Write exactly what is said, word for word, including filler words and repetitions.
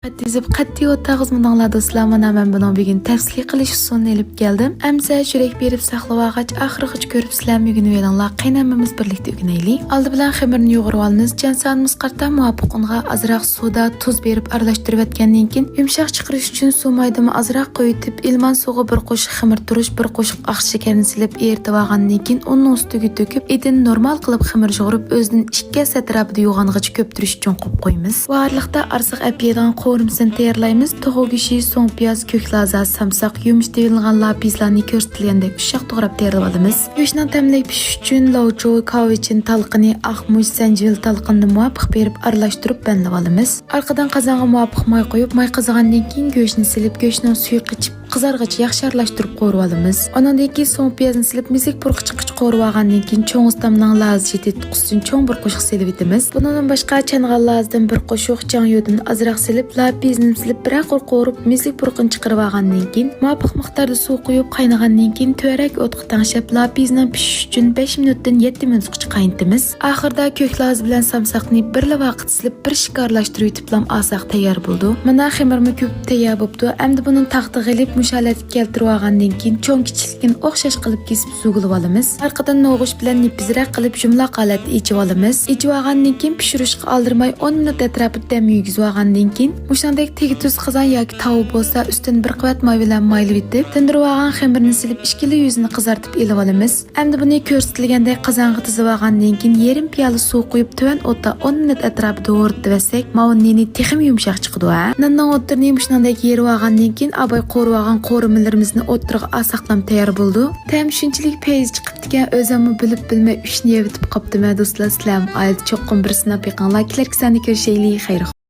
خەت يېزىپ، خەت دېيىۋاتاغىز مۇنداڭلار دوستلار. مانا مەن بۇنىڭ بۈگۈن تەپسىلىي قىلىش ئۇسۇلىنى ئېلىپ كەلدىم. ئەمسە يۈرەك بېرىپ ساقلىۋالغاچ، ئاخىرغىچە كۆرۈپسىلەر، ئۆگىنىۋېلىڭلار. قېنى ھەممىمىز بىرلىكتە ئۆگىنەيلى. ئالدى بىلەن خېمىرنى يۇغۇرۇۋالىمىز. جانسانىمىزغا قارىتا مۇۋاپىق ئۇنغا ئازراق سۇدا تۇز بېرىپ ئارىلاشتۇرۇۋەتكەندىن كېيىن، يۇمشاق چىقىرىش ئۈچۈن سۇ مايدىمۇ ئازراق قويۇۋېتىپ، ئىلمان سۇغا بىر قوشۇق خېمىر تۇرۇش، بىر قوشۇق ئاق شېكەرنى سېلىپ ئېرىتىۋالغاندىن كېيىن، ئۇننىڭ ئۈستىگە تۆكۈپ، ئېتىنى نورمال قىلىپ خېمىر يۇغۇرۇپ، ئۆزىدىن ئىككى ھەسسە ئەتراپىدا يۇغانغىچە كۆپتۈرۈش ئۈچۈن قويۇپ قويىمىز. بۇ ئارىلىقتا ئارىسىغا ئەپ يەيدىغان قورۇمىسىنى تەييارلايمىز. توخۇ گۆشى، سوڭ پىياز، كۆك لازا، سامساق، يۇمشىتىۋېلىنغان لاپىزلارنى كۆرسىتىلگەندەك ئۇششاق توغراپ تەييارلىۋالىمىز. گۆشنىڭ تەملىك پىشىشى ئۈچۈن لاۋچۇ، كاۋىچىن، تالقىنى، ئاق مۇچ، زەنجىۋىل تالقىنىنى مۇۋاپىق بېرىپ ئارىلاشتۇرۇپ بەندىۋالىمىز. ئارقىدىن قازانغا مۇۋاپىق ماي قويۇپ، ماي قىزىغاندىن كېيىن گۆشنى سېلىپ، گۆشنىڭ سۈيى قېچىپ، قىزارغىچە ياخشى ئارىلاشتۇرۇپ قورۇۋالىمىز. ئۇنىڭدىن كېيىن سوڭ پىيازنى سېلىپ، مېزىك پۇرىقى چىققىچە قورۇۋالغاندىن كېيىن، چوڭ ئۇستامنىڭ لازىچى تېتىتقۇسىدىن چوڭ بىر قوشۇق سېلىۋېتىمىز. بۇنىڭدىن باشقا، چانغان لازىدىن بىر قوشۇق، جاڭيۇدىن ئازراق سېلىپ، لاپىزنى سېلىپ، بىرەر قۇر قورۇپ، مېزىك پۇرىقىنى چىقىرىۋالغاندىن كېيىن، مۇۋاپىق مىقداردا سۇ قۇيۇپ، قاينىغاندىن كېيىن، تۆۋەنرەك ئوتقا تەڭشەپ، لاپىزنىڭ پىشىشى ئۈچۈن بەش مىنۇتتىن يەتتە مىنۇتقىچە قاينىتىمىز. ئاخىرىدا كۆك لازا بىلەن سامساقنى بىرلا ۋاقىت سېلىپ، بىر ئىككى ئارىلاشتۇرۇۋېتىپلا ئالساق تەييار بولىدۇ. مانا خېمىرمۇ كۆپۈپ تەييار بوپتۇ. ئەمدى بۇنى تاختىغا ئېلىپ، مۇشۇ ھالەتكە كەلتۈرۈۋالغاندىن كېيىن، چوڭ كىچىكلىكىنى ئوخشاش قىلىپ كېسىپ سۈرگۈلىۋالىمىز. ئارقىدىن نوغۇچ بىلەن نېپىزرەك قىلىپ يۇمىلاق ھالەتتە ئېچىۋالىمىز. ئېچىۋالغاندىن كېيىن پىشۇرۇشقا ئالدىرىماي ئون مىنۇت ئەتراپىدا دەم يېگۈزۈۋالغاندىن كېيىن، مۇشۇنىڭدەك تېگى تۈز قازان ياكى تاۋا بولسا، ئۈستىنى بىر قەۋەت ماي بىلەن مايلىۋېتىپ، تىندۇرۇۋالغان خېمىرنى سېلىپ، ئىككىلا يۈزىنى قىزارتىپ ئېلىۋالىمىز. ئەمدى بۇنى كۆرسىتىلگەندەك قازانغا تىزىۋالغاندىن كېيىن، يېرىم پىيالە سۇ قۇيۇپ، تۆۋەن ئوتتا ئون مىنۇت ئەتراپىدا ھورۇتۇۋەتسەك، ماۋۇ نېنى تېخىمۇ يۇمشاق چىقىدۇ، ھە؟ ناننىڭ ئوتتۇرىنى مۇشۇنىڭدەك يېرىۋالغاندىن كېيىن، ئاباي قورۇۋالغان قورۇمىلىرىمىزنى ئوتتۇرىغا ئالساقلام تەييار بولىدۇ. تەم شۇنچىلىك پەيز چىقىپتىكەن، ئۆزۈممۇ بىلىپ بىلمەي ئۈچنى يەۋېتىپ قاپتىمەن، دوستلار. سىلەرمۇ ئائىلىدە چوقۇم بىر سىناپ بېقىڭلار. كېلەركى ساندا كۆرۈشەيلى. خەير.